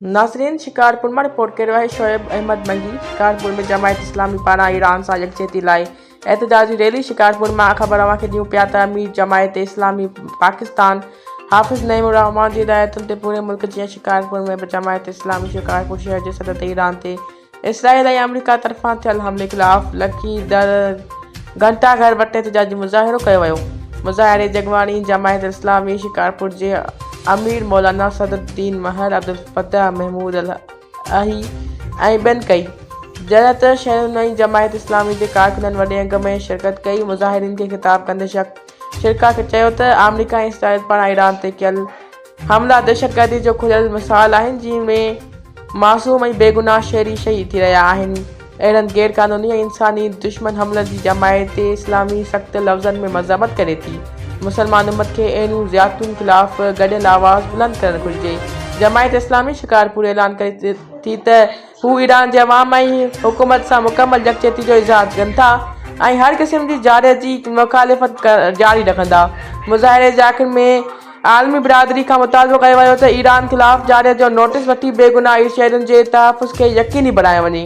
ناظرين شڪارپور مان رپورٽ ڪيو آهي شعيب احمد منگي شڪارپور ۾ جماعت اسلامي پاران ايران سان يڪجهتي لاء احتجاجي ريلي شڪارپور مان خبر اوهان کي ڏيون پيا ته امير جماعت اسلامي پاڪستان حافظ نعيم الرحمان جي هدايتن تي پوري ملڪ جيان شڪارپور ۾ به جماعت اسلامي شڪارپور شهر جي صدر تي ايران تي اسرائيل ۽ آمريڪا طرفان ٿيل حملي خلاف لکي در گهنٽا گهر وٽ احتجاجي مظاهرو ڪيو ويو. مظاهري جي اڳواڻي جماعت اسلامي شڪارپور جي امير مولانا صدرالدين مهر، عبدالفتاح محمود الاهي ۽ ٻين ڪئي. جڏهن ته شهرين ۽ جماعت اسلامي جي ڪارڪنن وڏي انگ ۾ شرڪت ڪئي. مظاهرين کي خطاب ڪندي شرڪاء چيو ته آمريڪا ۽ اسرائيل پاران ايران تي ڪيل حملا دهشتگردي جو کليل مثال آهن جنهن ۾ معصوم ۽ بيگناهه شهري شهيد ٿي رهيا آهن. اهڙن غير قانوني ۽ انساني دشمن حملن جي جماعت اسلامي سخت لفظن ۾ مذمت ڪري ٿي. مسلمان امت کي اهڙيون زيادتين خلاف گڏيل آواز بلند ڪرڻ گهرجي. جماعت اسلامي شڪارپور اعلان ڪري ٿي ته هو ايران جي عوام ۽ حڪومت سان مڪمل يڪجهتي جو اظهار ڪن ٿا ۽ هر قسم جي جارحيت جي مخالفت جاري رکندا. مظاهري جي آخر ۾ عالمي برادري کان مطالبو ڪيو ويو ته ايران خلاف جارحيت جو نوٽيس وٺي بيگناهه شهرين جي تحفظ کي يقيني بڻايو وڃي.